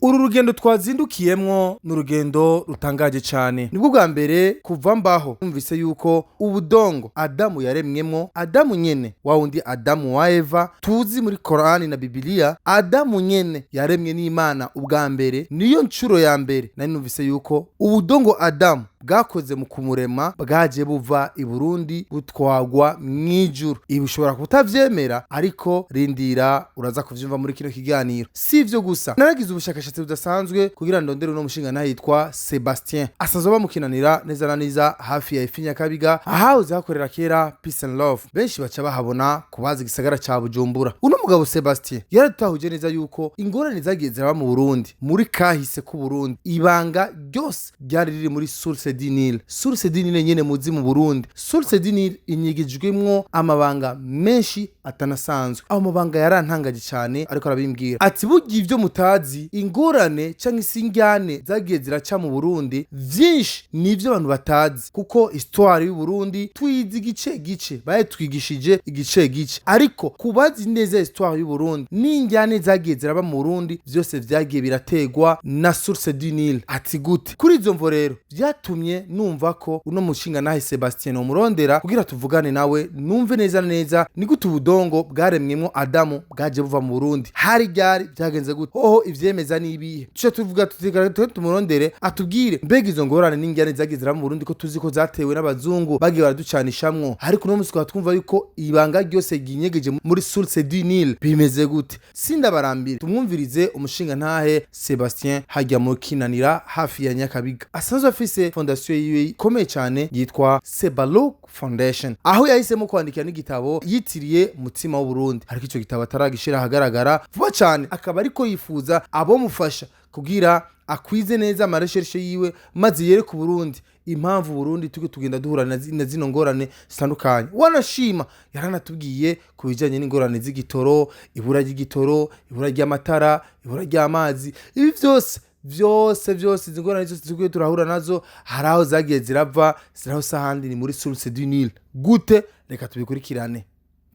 Uru rugendo twazindukiyemwo ni urugendo rutangaje cyane. Nibwo bwa mbere kuva mbaho numvise yuko ubudongo Adamu yaremwemwo, Adamu nyene wa wundi Adamu wa Eva tuzi muri Korani na Bibiliya, Adamu nyene yaremwe n'Imana ubwa mbere, niyo nshuro ya mbere nari numvise yuko ubudongo Adamu bwakoze mu kumurema bwaje buva i Burundi butwagwa mw'ijuru. Ibi ushobora kutavyemera, ariko rindira uraza kuvyumva muri kino kiganiro. Si ivyo gusa, naragize ubushakashatsi budasanzwe kugira ndondere uno mushinga yitwa Sebastien, asanzwe bamukinanira neza na neza hafi ya EFI Nyakabiga, ahahoze hakorera kera Peace and Love, benshi baca bahabona kubaza igisagara ca Bujumbura. Uno mugabo Sebastien yaradutahuje neza yuko ingorane zagiye ziraba mu Burundi muri kahise k'u Burundi, ibanga ryose ryari riri muri Source du Nil. Source du Nil nyene muzi mu Burundi, Source du Nil inyigijwemwo amabanga menshi atanasanzwe. Aho mabanga yarantangaje cyane, ariko arabimbwira ati: "Burya ivyo mutazi, ingorane canke se indyane zagiye ziraca mu Burundi, vyinshi nivyo abantu batazi, kuko histoire y'u Burundi tuyizi igice gice, bayitwigishije igice gice, ariko kubazi neza histoire y'u Burundi n'indyane zagiye ziraba mu Burundi, vyose vyagiye birategwa na Source du Nil." Ati: "Gute?" Kuri izo mvo rero vyatumye numva ko uno mushinga nahe Sebastien nomurondera kugira tuvugane nawe, numve neza na neza ni gute ubudongo bwaremwemwo Adamu bwaje buva mu Burundi, hari ryari, byagenze gute, hoho ivyemeza n'ibihe. Tuce tuvuga tutigara tumurondere atubwire mbega izo ngorane n'indyane zagiye ziraba mu Burundi, ko tuzi ko zatewe n'abazungu bagiye baraducanishamwo, ariko uno munsi tukaba twumva yuko ibanga ryose ryinyegeje muri Source du Nil, bimeze gute? Sindabarambire, tumwumvirize umushinga ntahe Sebastien hajya mu Kinanira hafi ya Nyakabiga. Asanzwe afise fondation yiwe ikomeye cyane yitwa Sebaluk Foundation, aho yahisemo kwandikira n'igitabo yitiriye Mutima w'Uburundi, ariko ico gitabo ataragishira ahagaragara vuba cyane, akaba ariko yifuza abomufasha kugira akwize neza ama recherches yiwe, maze yereke Uburundi impamvu Burundi turiko tugenda duhura na zino ngorane zitandukanye. Wanashima yaranatubwiye ku bijanye n'ingorane z'igitoro, ibura ry'igitoro, ibura ry'amatara, ibura ry'amazi, ibi vyose vyose vyose, izi ngorane zose turiko turahura nazo, hari aho zagiye zirava, ziraho ahandi ni muri Source du Nil. Gute? Reka tubikurikirane.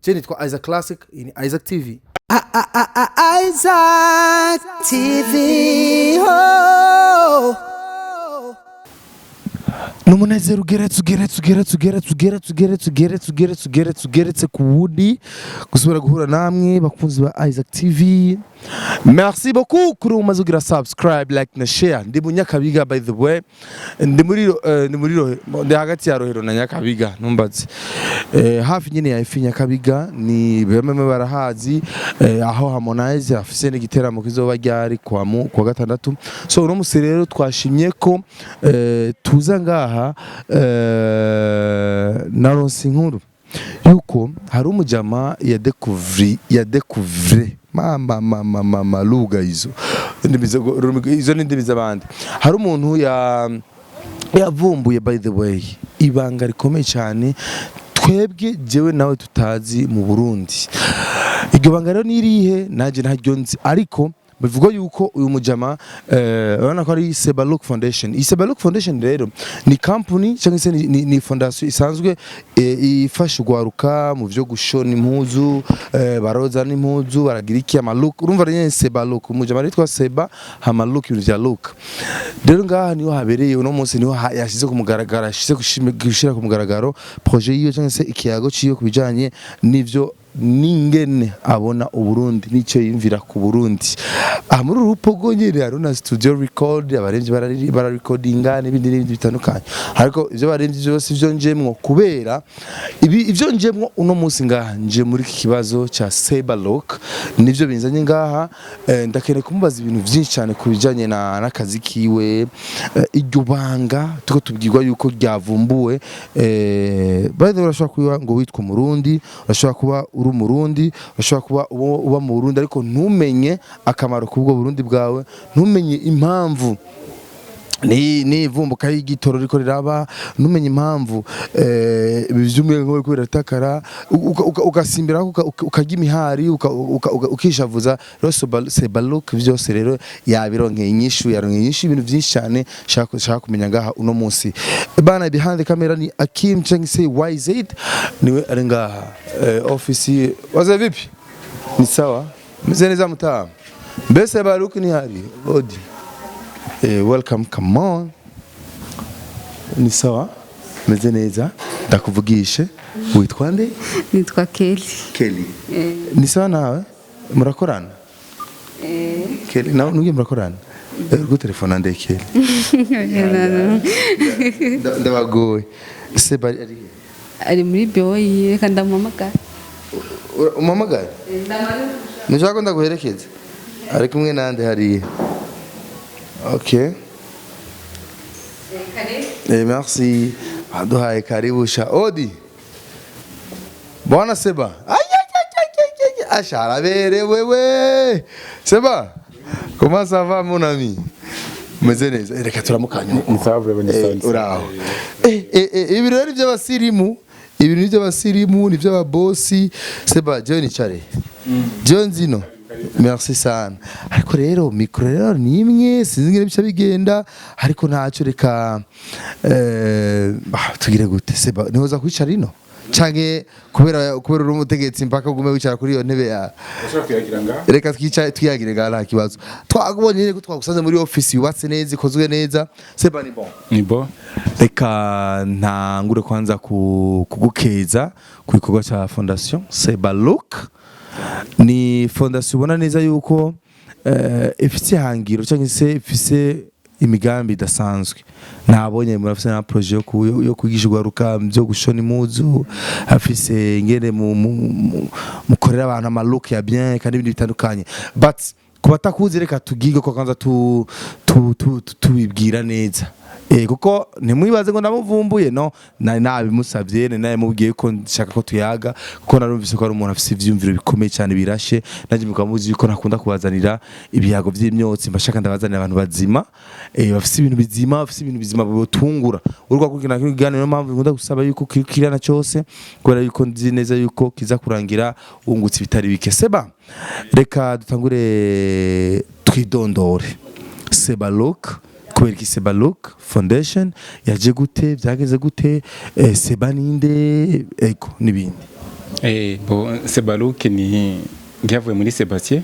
Je nitwa Isaac Classic in Isaac TV. Isaac TV. Oh. Ni umunezero ugeretse, ugeretse, ugeretse, ugeretse, ugeretse, ugeretse, ugeretse, ugeretse, ugeretse, ugeretse ku wundi, gusubira guhura namwe bakunzi ba Isaac TV. Merci beaucoup kuri umaze kugira subscribe, like na share. Ndi mu Nyakabiga, by the way, ndi muri ndi hagati ya Rohero na Nyakabiga, numbaze hafi nyine ya EFI Nyakabiga, ni bamwe barahazi, aho Harmonize afise n'igiteramo kizoba ryari kwa gatandatu. So uno musi rero twashimye ko tuza ngaha, naronse inkuru yuko hari umujama ya découvre, mama mama mama, lugha izo ndimi izo ni indimi z'abandi. Hari umuntu ya yavumbuye, by the way, ibanga rikomeye cyane twebwe jewe nawe tutazi mu Burundi. Iryo banga rero ni irihe? Nanjye ntaryo nzi, ariko bivugwa yuko uyu mujama, urabona ko ari Sebaluk Foundation. Iyi Sebaluk Foundation rero ni company cyangwa se ni fondation isanzwe ifasha ugwaruka mu vyo gushona impuzu, baroza n'impuzu, baragira iki, ama look. Urumva rero Sebaluk, umujama yitwa Seba hama look, ibintu vya look. Rero ngaha niho habereye uno munsi, niho yashize ku mugaragaro, yashize gushira ku mugaragaro projet yiwe cyangwa se ikiyago ciwe ku bijanye n'ivyo n'ingene abona Uburundi n'icyo yiyumvira ku Burundi. Aha muri uru rupogo nyene hari na studio record, abaremvyi bararecordinga n'ibindi n'ibindi bitandukanye, ariko ivyo baremvyi vyose ivyo njemwo, kubera ibi ivyo njemwo uno munsi ngaha, nje muri iki kibazo ca Sebalok, nivyo binzanye ngaha. Ndakeneye kumubaza ibintu vyinshi cyane ku bijanye n'akazi kiwe, iryo banga tuko tubwirwa yuko ryavumbuwe. By the way, urashobora kuba ngo witwa Umurundi, urashobora kuba uri Umurundi, urashobora kuba uba mu Burundi, ariko ntumenye akamaro k'ubwo Burundi bwawe, ntumenye impamvu ni ivumbuka y'igitoro riko riraba, ntumenye impamvu ibi vy'umuyaga biriko biratakara, ugasimbira ukarya imihari, ukishavuza. Rero Sebaluk vyose rero yabironkeye inyishu, yaronkeye inyishu ibintu vyinshi cyane shaka kumenya ngaha uno munsi. Bana behind the camera ni Akim cyangwa se YZ, niwe ari ngaha office. Waze vipi? Ni sawa, meze neza mutamu. Mbese Baruki ni hari odi. Welcome, come on. Ni sawa, meze neza, ndakuvugishe. Witwa nde? Nitwa Kelly. Kelly, ni sawa. Nawe murakorana Kelly? Nawe nugiye murakorana? Uri telefona nde, Kelly? Ndabagoye. Seba ari he? Ari muri biro yiwe, reka ndamuhamagara. Umuhamagare. Ntushaka ko ndaguherekeza? Ari kumwe nande hariya? Okay. Merci. Aduhaye karibu sha. Odi. Bwana Seba. Ay, ay, ay, ay, ay, ay. Asha araberewe we. Seba. Comment ça va, mon ami? Meze neza. Reka turamukanya. Ni sawa vraiment, ni sawa, ni sawa. Uraho. Ibi rero ni by'abasirimu. Ibi ni by'abasirimu, ni by'ababosi. Seba, jewe nicare. Jewe nzino. Merci sana. Ariko rero micro rero ni imwe, sinzi ingene bica bigenda, ariko ntacyo, reka tugire gute, Seba, nihoza kwicara ino? Canke kubera uri umutegetsi mpaka ugume wicara kuri iyo ntebe ya Ushobora kuyagira ngaha? Reka twicare twiyagire ngaha, nta kibazo. Twakubonye nyene ko twagusanze muri office yubatse neza, ikozwe neza. Seba, ni bon? Ni bon. Reka ntangure kwanza kugukeza ku gikorwa cya Fondation Seba Look. Ni fondation ubona neza yuko ifise ihangiro cyangwa se ifise imigambi idasanzwe. Nabonye murafise na projet yo kwigisha urwaruka byo gushona impuzu, afise ingene mukorera abantu ama look ya bien kandi ibindi bitandukanye. But ku batakuzi, reka tugige ko kwanza tubibwira neza. Kuko ntimwibaze ngo ndamuvumbuye. No nari nabimusabye, nari nabimubwiye ko nshaka ko tuyaga, kuko narumvise ko ari umuntu afise ivyumviro bikomeye cyane birashe. Nanjye mukaba muzi yuko ntakunda kubazanira ibiyago vy'imyotsi, mbashaka ndabazanira abantu bazima, bafise ibintu bizima, bafise ibintu bizima bibotungura. Uriko kurikirana kino kiganiro, niyo mpamvu nkunda gusaba yuko kirikirana cyose, kubera yuko nzi neza yuko kiza kurangira wungutse ibitari bike. Seba, reka dutangure twidondore. Seba Look, kubera iki Seba Look Foundation? Yaje gute? Byageze gute? Seba ninde? Ego, n'ibindi. Bon, Sebaluke ni ryavuye muri Sebastien.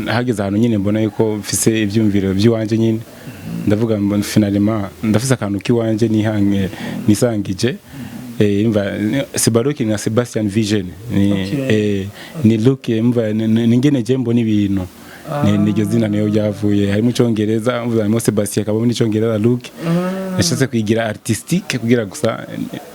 Hageze ahantu nyine mbona yuko mfise ivyumviro by'iwanje nyine, ndavuga mbona finalement ndafise akantu k'iwanje nihange nisangije. Imva Sebaluke na Sebastian Vision ni ni look, imva ni ngene je mbona ibintu, ni niryo zina niyo ryavuye. Harimo icongereza, mvuze harimo Sebastien, akabamo n'icongereza look. Nashatse kwigira artistique kugira gusa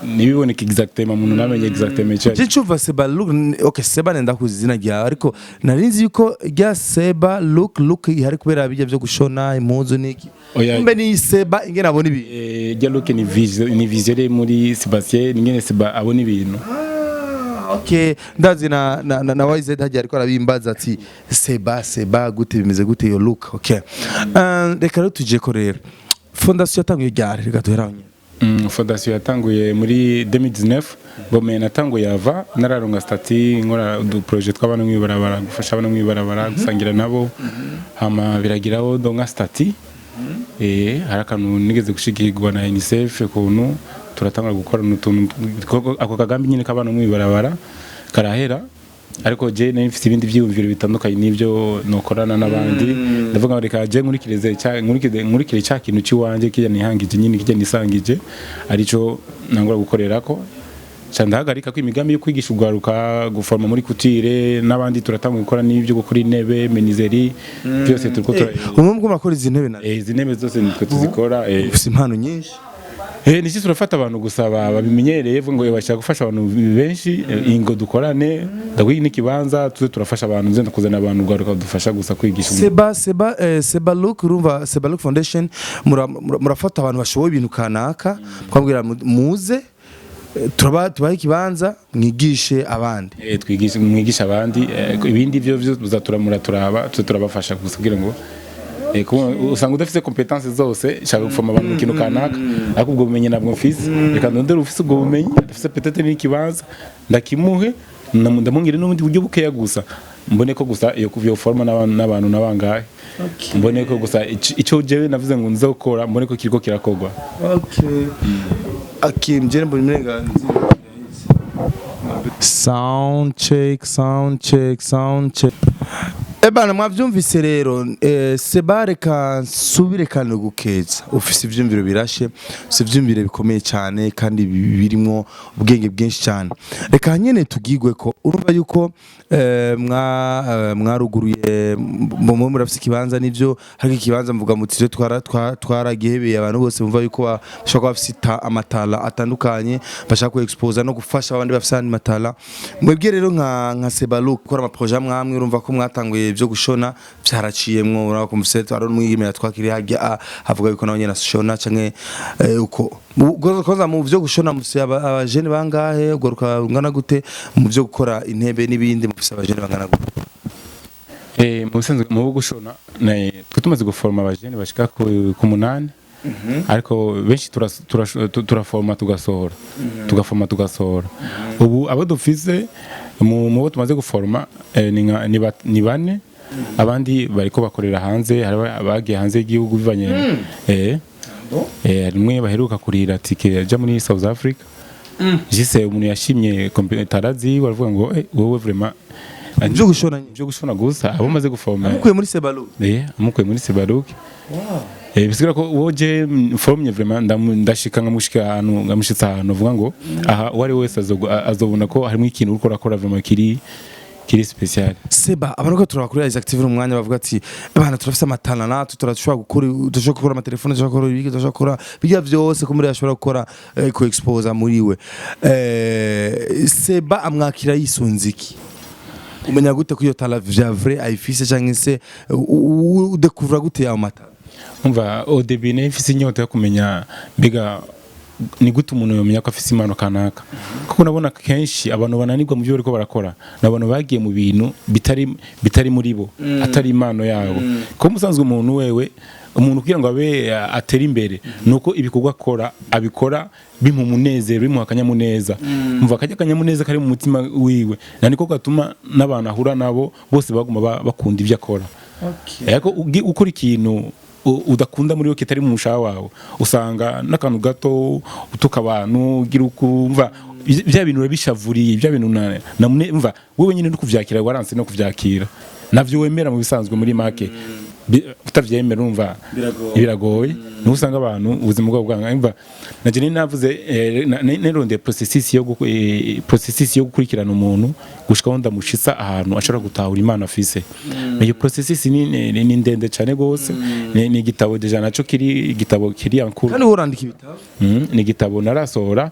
ntibiboneke exactement, umuntu namenye exactement icyo ari. Je cyumva Seba Look, okay, Seba nenda kuzi izina ryawe, ariko nari nzi yuko rya Seba Look, look ihari kubera bijya byo gushona impuzu niki. Oya. Kumbe ni Seba ingene abona ibintu. Rya look ni vision, ni vision iri muri Sebastien, ni ngene Seba abona ibintu. Okay, ndazi na YZ hajya ariko arabimbaza ati Seba, Seba gute, bimeze gute iyo look? Okay, reka rero tuje ko rero fondation yatanguye ryari? Reka duhere aho nyene. Fondation yatanguye muri 2019. Bome natanguye ava nararonga statut, nkora udu projet tw'abana mwibarabara, gufasha abana mwibarabara, gusangira nabo, hama biragiraho ndonka statut. Hari akantu nigeze gushigikirwa na UNICEF, ukuntu turatangura gukora utuntu ako kagambi nyine k'abana mwibarabara karahera. Ariko je nari mfite ibindi byiyumviro bitandukanye n'ibyo nokorana n'abandi. Ndavuga ngo reka je nkurikirize cya nkurikire nkurikire cya kintu cy'iwanje kijya nihangije nyine, kijya nisangije, arico nangura gukorerako. Ca ndahagarika ko imigambi yo kwigisha urwaruka guforma muri couture n'abandi, turatanga gukora n'ibyo gukora intebe, menuiserie, byose turiko tura Umwe mwo murakora izi ntebe na Izi ntebe zose nitwe tuzikora. Ufise impano nyinshi. Niki turafata abantu gusa babimenyereye, vuga ngo bashaka gufasha abantu benshi, ingo dukorane, ndaguha n'ikibanza tuze turafasha abantu, nze ndakuzana abantu urwaruka dufasha gusa kwigisha. Seba Look, urumva Seba Look Foundation murafata abantu bashoboye ibintu kanaka, twabwira muze, turaba tubahe ikibanza mwigishe abandi. Twigisha, mwigisha abandi, ibindi byo byo tuzaturamura turaba tuze turabafasha gusa kugira ngo kuba usanga udafite compétence zose, shaka gufoma abantu mu kintu kanaka, ariko ubwo bumenyi ntabwo mfise, reka ndondere ufise ubwo bumenyi, adafise peut-être n'ikibanza, ndakimuhe, ndamubwire n'ubundi buryo bukeya gusa mbone ko gusa iyo iyo forma n'abantu n'abangahe, mbone ko gusa ico jewe navuze ngo nzokora, mbone ko kiriko kirakorwa. Okay, Akim, jene mbona uburenganzira. Sound check, sound check, sound check. Ebana, mwavyumvise rero. Seba, reka nsubire kandi gukeza. Ufise ivyumviro birashe, ufise ivyumviro bikomeye cyane kandi birimwo ubwenge bwinshi cyane. Reka nyene tugigwe ko urumva yuko mwaruguruye murafise ikibanza, nivyo, ariko ikibanza mvuga muti rero twaragihebeye abantu bose bumva yuko bashobora kuba bafise amatala atandukanye, bashaka ku exposa no gufasha abandi bafise andi matala. Mwebwe rero nka Sebaluk gukora ama projets mwamwe, urumva ko mwatanguye byo gushona, byaraciyemwo. Urabona ko mufise ari umwigeme yatwakiriye hajya avuga yuko nawe nyene ashona canke uko koza mu byo gushona. Mufise abajene bangahe? Ugaruka rungana gute mu byo gukora intebe n'ibindi? Mufise abajene bangana gute? Mu busanzwe mu gushona twe tumaze guforoma abajene bashika ku munani, ariko benshi turaforoma tugasohora, tugaforoma tugasohora. Ubu abo dufise mu bo tumaze guforoma ni bane. Abandi bariko bakorera hanze, hari abagiye hanze y'igihugu bivanye hari umwe baheruka kurira tike aja muri South Africa. Jise umuntu yashimye tarazi baravuga ngo wowe vraiment. Byo gushona nyine? Byo gushona gusa, abo maze guforoma. Mukuye muri Sebaluk? Amukuye muri Sebaluk. Bisigura ko woje formye vraiment ndashika nkamushika ahantu, nkamushitsa ahantu uvuga ngo aha uwo ari we wese azobona ko harimo ikintu uriko urakora vraiment kiri spécial. Seba, abantu ko turaba kuri Isaac TV umwanya bavuga ati: "Bana, turafise amatala natwe, turashobora gukora, turashobora gukora amatelefone, turashobora gukora ibiki, turashobora gukora bijya byose ko muri ashobora gukora ku exposa muri we." Seba amwakira yisunze iki? Umenya gute ko iyo talent vya vrai ayifise, canke se udekuvura gute yayo matala? Umva, au début nari mfise inyota yo kumenya mbega ni gute umuntu yomenya ko afise impano kanaka, kuko nabona kenshi abantu bananirwa mu byo bariko barakora ni abantu bagiye mu bintu bitari muri bo, atari impano yabo. Kuko musanzwe umuntu wewe, umuntu kugira ngo abe atere imbere, nuko ibikorwa akora abikora bimuha umunezero, bimuha akanyamuneza. Umva, akajya akanyamuneza kari mu mutima wiwe na niko gatuma n'abantu ahura nabo bose baguma bakunda ibyo akora. Ariko ukora ikintu udakunda muri we, kitari mu mushaha wawe, usanga n'akantu gato utuka abantu, ugira ukumva bya bintu urabishavuriye, bya bintu mva wowe nyine no kuvyakira waranse no kuvyakira, navyo wemera mu bisanzwe. Muri make utavyemera urumva biragoye, niho usanga abantu ubuzima bwabo bwanga. Umva, naje nari navuze narondeye processus yo gukurikirana umuntu gushika aho ndamushitsa ahantu ashobora gutahura imana afise. Iyo processus ni ndende cyane gose. Ni igitabo déjà naco kiri, igitabo kiri en cours. Kandi wowe urandika ibitabo? Ni igitabo narasohora.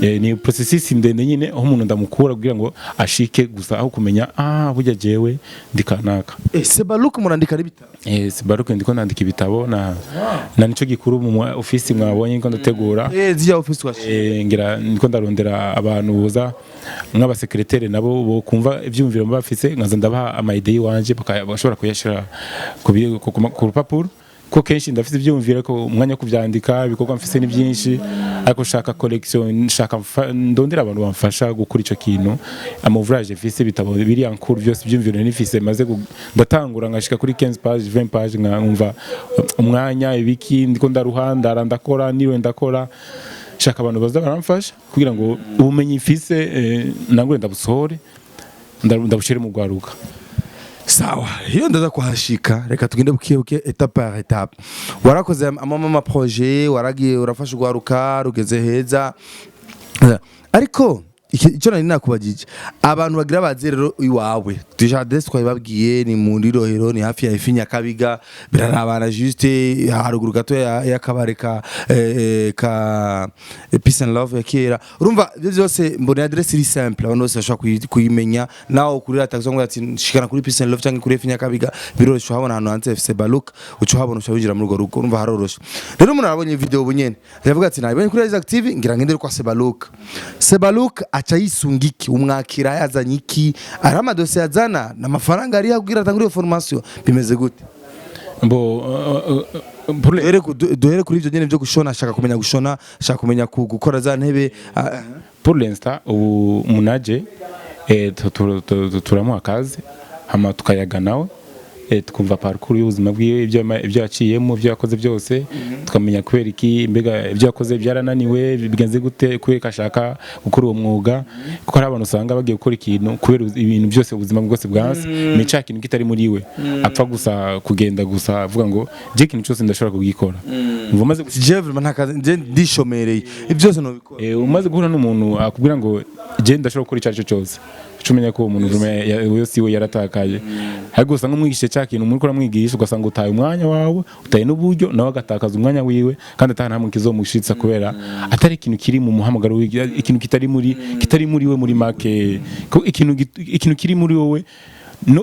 Ni processus ndende nyine aho umuntu ndamukura kugira ngo ashike gusa aho kumenya: ah, burya jewe ndi kanaka. Sebaluk murandika n'ibitabo? Sebaluk ndiko nandika ibitabo na nico gikuru mu office mwabonye ndiko ndategura. Zya office twashimye. Ngira ndiko ndarondera abantu boza nk'abasekretere nabo bo kumva ivyumviro bafise, nkaza ndabaha ama idées yiwanje bashobora kuyashira ku rupapuro, ko kenshi ndafise ivyumviro ko umwanya wo kuvyandika, ibikorwa mfise ni byinshi, ariko shaka collection, nshaka ndondera abantu bamfasha gukora ico kintu. Ama ouvrage mfise, ibitabo biri en cours byose, ivyumviro nifise maze ndatangura ngashika kuri 15 page, 20 page, nkumva umwanya ibiki ndiko ndaruha, ndara ndakora, niwe ndakora. Shaka abantu baza baramfasha kugira ngo ubumenyi mfise nangure ndabusohore, ndabushire mu rwaruka. Sawa, iyo ndaza kuhashika. Reka tugende buke buke, étape par étape. Warakoze amama projet, waragiye urafasha urwaruka rugeze heza. Ariko icyo nari nakubagije, abantu bagira baze rero iwawe, déjà adresse twabibabwiye, ni muri Rohero, ni hafi ya Ifi Nyakabiga, birarabana juste haruguru gato y'akabare ka Peace and Love ya kera. Urumva ibyo byose, mbona adresse iri simple, abantu bose bashobora kuyimenya. Nawe kuri taxi ngo ati shikana kuri Peace and Love cyangwa kuri Ifi Nyakabiga, biroroshye, uhabona ahantu handitse FC Baluk, uca uhabona, uca winjira muri urwo rugo. Urumva haroroshe. Rero umuntu arabonye video ubu nyene, aravuga ati: "Nabonye kuri Isaac TV, ngira ngende kwa Sebaluk." Sebaluk aca yisunga iki? Umwakira yazanye iki? Ari amadosiye azana n'amafaranga ari kugira atangure iyo formation? Bimeze gute? Bo pour les Duhere kuri ibyo nyene byo gushona. Ashaka kumenya gushona, ashaka kumenya gukora za ntebe. Pour l'instant ubu munaje turamuha akazi, hama tukayaga nawe. Tukumva parcours y'ubuzima bwiwe, ibyo yaciyemo, ibyo yakoze byose, tukamenya kubera iki, mbega ibyo yakoze byarananiwe, bigenze gute, kubera ko ashaka gukora uwo mwuga. Kuko hari abantu usanga bagiye gukora ikintu kubera ibintu byose, ubuzima bwose bwanse, ni cya kintu kitari muri we, apfa gusa kugenda gusa avuga ngo je ikintu cyose ndashobora kugikora. Umva, umaze Je vraiment nta kazi, je ndishomereye, ibyo byose nobikora. Umaze guhura n'umuntu akubwira ngo je ndashobora gukora icyo ari cyo cyose, uca umenya ko uwo muntu vraiment we siwe, yaratakaye. Ariko usanga umwigisha cya kintu muri kuramwigisha, ugasanga utaye umwanya wawe, utaye n'uburyo, nawe agatakaza umwanya wiwe, kandi atari nta kizomushitsa, kubera atari ikintu kiri mu muhamagaro wiwe, ikintu kitari muri we. Muri make, ko ikintu kiri muri wowe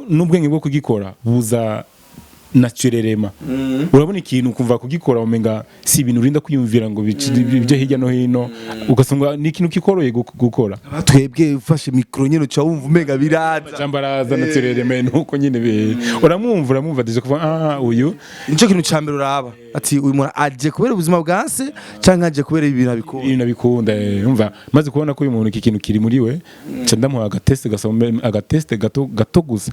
n'ubwenge bwo kugikora buza naturellement. Urabona ikintu ukumva kugikora, umenga si ibintu urinda kwiyumvira ngo ibyo hirya no hino, ugasanga ni ikintu kikoroye gukora. Twebwe ufashe micro nyine uca wumva umenga biraza. Jambo araza naturellement, nuko nyine uramwumva déjà kuva uyu. Nico kintu ca mbere uraba, ati uyu muntu aje kubera ubuzima bwa se canke aje kubera ibintu abikunda? Ibintu abikunda. Umva, maze kubona ko uyu muntu iki kintu kiri muri we, nca ndamuha agatest gasoma, agatest gato gato gusa.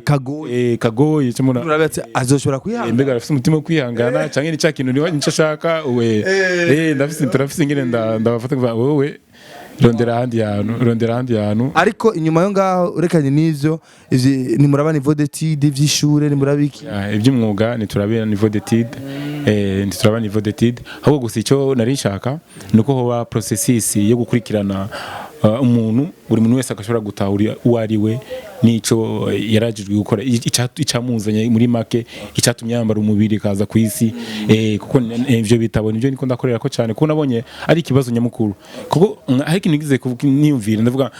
Kagoye. Kagoye cyo muna. Urabe ati azoshobora kwihangana. Mbega arafise umutima wo kwihangana canke ni cya kintu nico ashaka we? Ndafise, turafise ingene ndabafata kuva wowe rondera ahandi hantu, rondera ahandi hantu. Ariko inyuma yo ngaho, urekanye n'ivyo, ivyo nimuraba niveau d'étude, vy'ishure nimuraba iki? Ya, iby'umwuga ntiturabera niveau d'étude, ntituraba niveau d'étude. Ahubwo gusa icyo nari nshaka ni uko hoba processus yo gukurikirana umuntu, buri muntu wese agashobora gutahura uwo ari we n'ico yarajijwe gukora, icamuzanye, muri make icyatumye yambara umubiri kaza ku isi. Kuko ivyo bitabo nivyo niko ndakorera ko cyane, kuko nabonye ari ikibazo nyamukuru. Kuko hari ikintu ngize niyumvira, ndavuga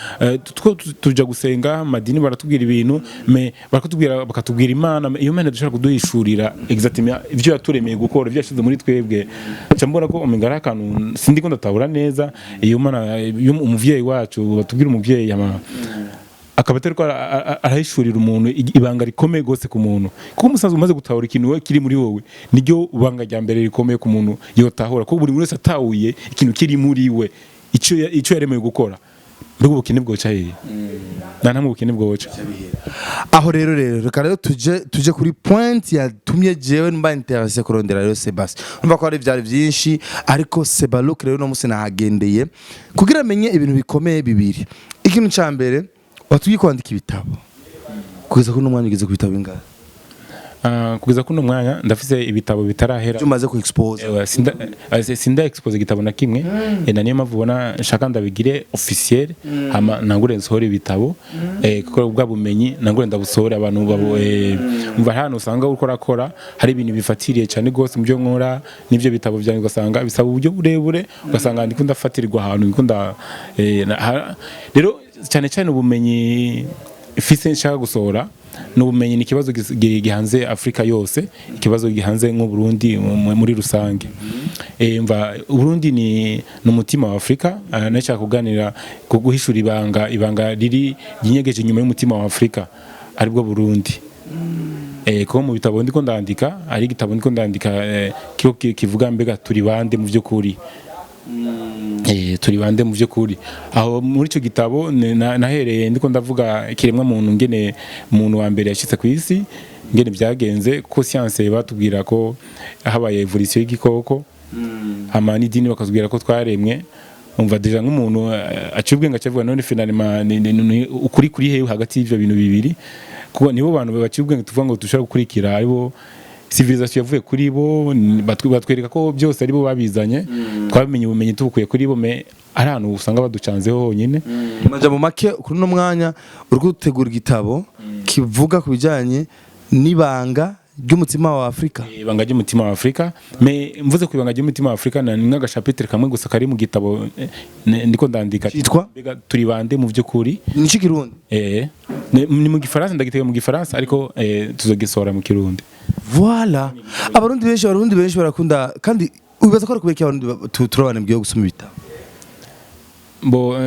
tuja gusenga, amadini baratubwira ibintu, mais barakatubwira, bakatubwira Imana, iyo Mana dushobora kuduhishurira exactement ivyo yaturemeye gukora, ivyo yashize muri twebwe. Nca mbona ko umenga ari akantu sindiko ndatahura neza. Iyo Mana, iyo umuvyeyi wacu batubwira, umuvyeyi ama akaba atari ko arahishurira umuntu ibanga rikomeye gose ku muntu, kuko umusanzu umaze gutahura ikintu we kiri muri wowe, niryo banga rya mbere rikomeye ku muntu yotahura. Kuko buri wese atahuye ikintu kiri muri we, ico yaremewe gukora, mbega ubukene bwoca hehe? Nta ntamwe ubukene bwoca. Aho rero reka rero tuje kuri point yatumye jewe mba intéressé kurondera rero Sebastien. Urumva ko hari vyari vyinshi, ariko Sebaluk rero no musi nahagendeye kugira amenye ibintu bikomeye bibiri. Ikintu ca mbere, watubwiye kwandika ibitabo. Kugeza kuri uno mwanya ugeze ku bitabo bingahe? Kugeza kuno mwanya ndafise ibitabo bitarahera. Ibyo umaze ku expose? Ewa, sinda expose igitabo na kimwe. Na niyo mpamvu ubona nshaka ndabigire officiel, hama nangure nsohore ibitabo, kuko bwa bumenyi nangure ndabusohore abantu babo. Umva, hano usanga uriko urakora, hari ibintu bifatiriye cyane gose mu byo nkora n'ibyo bitabo byanjye, ugasanga bisaba uburyo burebure, ugasanga ndiko ndafatirirwa ahantu ndiko nda rero cyane cyane ubumenyi mfise nshaka gusohora ni ubumenyi, ni ikibazo gihanze Afrika yose, ikibazo gihanze nk'u Burundi muri rusange. Mva Burundi ni umutima wa Afrika. Nashaka kuganira ku guhishura ibanga riri ryinyegeje inyuma y'umutima wa Afrika, aribwo Burundi. Kuko mu bitabo ndiko ndandika, ari igitabo ndiko ndandika kiko kivuga mbega turi bande mu by'ukuri, turi bande mu by'ukuri. Aho muri icyo gitabo nahereye ndiko ndavuga ikiremwa muntu, ngene umuntu wa mbere yashitse ku isi, ngene byagenze, kuko science batubwira ko habaye evolution y'igikoko, hama n'idini bakatubwira ko twaremwe. Umva, déjà nk'umuntu aciye ubwenge acavuga none finalement ni ukuri kuri hehe hagati y'ivyo bintu bibiri? Kuko nibo bantu baciye ubwenge tuvuga ngo dushobora gukurikira, aribo civilisation yavuye kuri bo, batwereka ko byose aribo babizanye, twamenye ubumenyi tubukuye kuri bo, mais ari ahantu usanga baducanzeho honyine. Mu majambo make, kuri uno mwanya uri gutegura igitabo kivuga ku bijyanye n'ibanga ry'umutima wa Afurika. Ibanga ry'umutima wa Afrika. Mais mvuze ku ibanga ry'umutima wa Afrika, ni nk'agashapitre kamwe gusa kari mu gitabo ndiko ndandika. Cyitwa? Mbega turi bande mu by'ukuri? Ni Kirundi? Ni mu Gifaransa, ndagitega mu Gifaransa, ariko tuzogisohora mu Kirundi. Voilà, abarundi benshi barakunda. Kandi wibaza ko ari kubera iki abarundi turabana bwiye gusoma ibitabo? Bo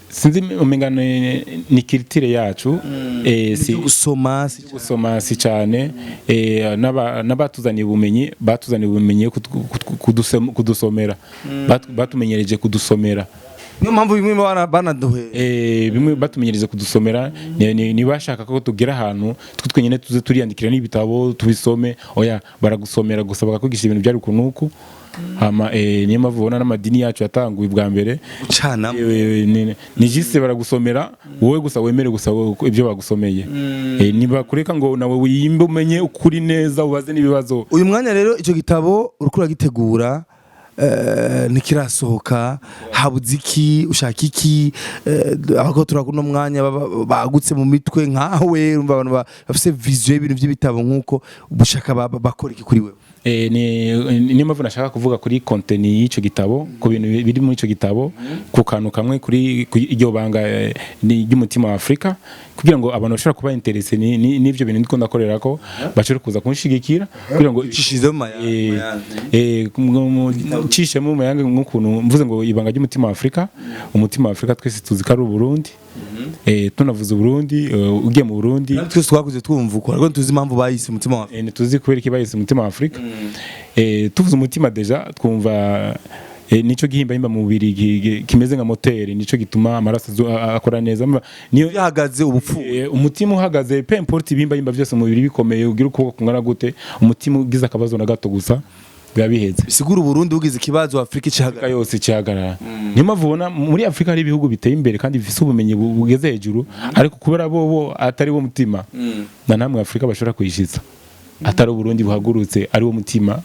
sinzi, umenga ni culture yacu, si Ibyo gusoma si gusoma si cyane. N'abatuzaniye ubumenyi batuzaniye ubumenyi kudusomera. Batumenyereje kudusomera. Niyo mpamvu bimwe banaduhe. Bimwe batumenyereza kudusomera, ntibashaka ko tugera ahantu twe twenyine tuze turiyandikira n'ibitabo tubisome. Oya, baragusomera gusa, bakakwigisha ibintu byari uku n'uku. Hama niyo mpamvu ubona n'amadini yacu yatanguye bwa mbere gucana. Ni juste baragusomera, wowe gusa wemere gusa ibyo bagusomeye. Nibakureka ngo nawe wiyimbe, umenye ukuri neza, ubaze n'ibibazo. Uyu mwanya rero, icyo gitabo uriko uragitegura, ntikirasohoka, habuze iki? Ushaka iki? Abako turakuno mwanya bagutse mu mitwe nkawe, urumva abantu bafise vision y'ibintu by'ibitabo nk'uko ubushaka, bakora iki kuri wewe? Niyo mpamvu nashaka kuvuga kuri contenu y'icyo gitabo, ku bintu biri muri icyo gitabo, ku kantu kamwe kuri iryo banga ni ry'umutima wa Afurika, kugira ngo abantu bashobora kuba intéressés n'ivyo bintu ndiko ndakorera ko bashobora kuza kunshigikira kugira ngo Ucishije mu mayange. Ncishemo mu mayange, nk'ukuntu mvuze ngo ibanga ry'umutima wa Afurika. Umutima wa Afurika twese tuzi ko ari Uburundi. Tunavuze Uburundi, ugiye mu Burundi. Kandi twese twakuze twumva uko, ariko ntituzi impamvu bayise umutima wa Ntituzi kubera iki bayise umutima wa Afurika. Tuvuze umutima déjà twumva nico gihimbahimba mu mubiri kimeze nka moteri, nico gituma amaraso akora neza. Niyo yahagaze ubupfu. Umutima uhagaze, peu importe ibihimbahimba byose mu mubiri bikomeye, ugira ukuboko kungana gute, umutima ugize akabazo na gato gusa biba biheze. Bisigura Uburundi bugize ikibazo, Afurika Afurika icahagarara. yose icahagarara. Niyo mpamvu ubona muri Afurika hari ibihugu biteye imbere kandi bifise ubumenyi bugeze hejuru, ariko kubera bo atari bo mutima, na namwe Afurika bashobora kuyishiza atari Uburundi buhagurutse ari wo mutima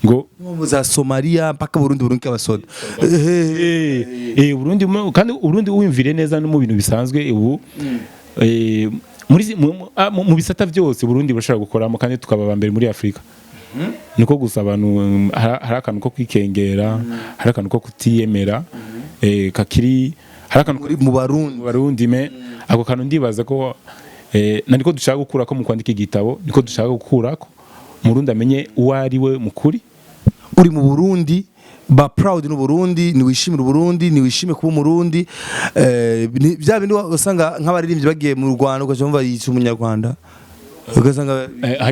ngo Mu za Somalia mpaka Burundi abasoda. Burundi kandi Uburundi wumvire neza no mu bintu bisanzwe ubu muri mu bisata byose Burundi burashobora gukoramo kandi tukaba aba mbere muri Afurika. Niko gusa abantu hari akantu ko kwikengera, hari akantu ko kutiyemera, kakiri, hari akantu Mu Barundi. Mu Barundi. Mais ako kantu ndibaza ko na niko dushaka gukurako mu kwandika igitabo, niko dushaka gukurako Murundi amenye uwo ari we mukuri. Uri mu Burundi, ba proud n'u Burundi, niwishimire Uburundi, niwishime kuba Umurundi. Bya bindi usanga nk'abaririmbyi bagiye mu Rwanda, ugaca wumva yitwa Umunyarwanda, ugasanga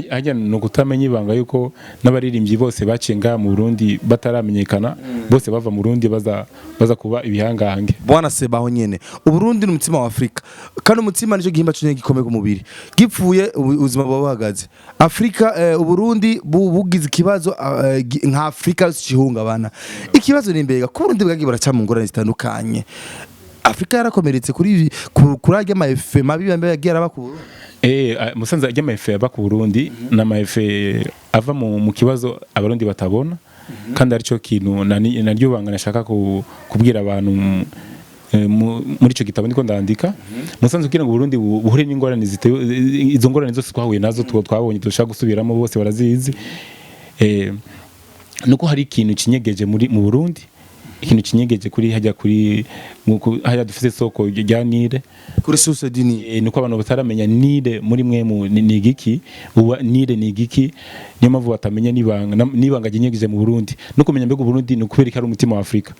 Hajya ni ukutamenya ibanga yuko n'abaririmbyi bose baciye ngaha mu Burundi bataramenyekana, bose bava mu Burundi baza kuba ibihangange. Bwana Sebaho nyene, Uburundi ni umutima wa Afrika, kandi umutima nicyo gihimba cyonyine gikomeye ku mubiri. Gipfuye, ubuzima buba buhagaze. Afrika, Uburundi bugize ikibazo, nka Afrika yose cihungabana. Ikibazo ni mbega ko Uburundi bwagiye buraca mu ngorane zitandukanye, Afrika yarakomeretse kuri kuri arya ma effets mabi yagiye araba ku Burundi? Musanze ajya ama effets aba ku Burundi n'ama effets ava mu kibazo Abarundi batabona, kandi aricyo kintu naryo banga nashaka kubwira abantu muri ico gitabo ndiko ndandika. Musanze kugira ngo Burundi buhure n'ingorane zitewe izo ngorane zose twahuye nazo, twabonye dushaka gusubiramo, bose barazizi, nuko hari ikintu kinyegeje muri mu Burundi, ikintu kinyegeje kuri hajya kuri hajya dufise soko rya Nile. Kuri source du Nil. Nuko abantu bataramenya Nile muri mwe ni igiki, uba Nile ni igiki. Niyo mpamvu batamenya nibanga nibanga ginyegeje mu Burundi, no kumenya mbega Burundi ni ukubera ko ari umutima wa Afrika.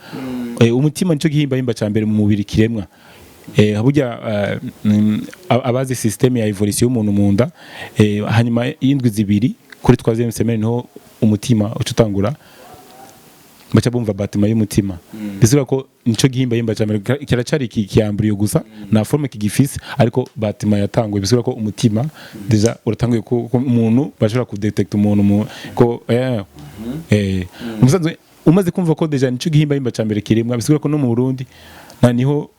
Umutima nico gihimba himba ca mbere mu mubiri kiremwa. Burya abazi système ya évolution y'umuntu mu nda, hanyuma y'indwi 2 kuri troisième semaine niho umutima uca utangura, baca bumva battement y'umutima. Bisigura ko nico gihimba himba ca mbere kiracari ki embryon gusa, nta forme kigifise, ariko battement yatanguye. Bisigura ko umutima déjà uratanguye ko umuntu bashobora kudetecta umuntu ko umusanzwe umaze kumva ko déjà nico gihimba himba ca mbere kiremwa, bisigura ko no mu Burundi na niho.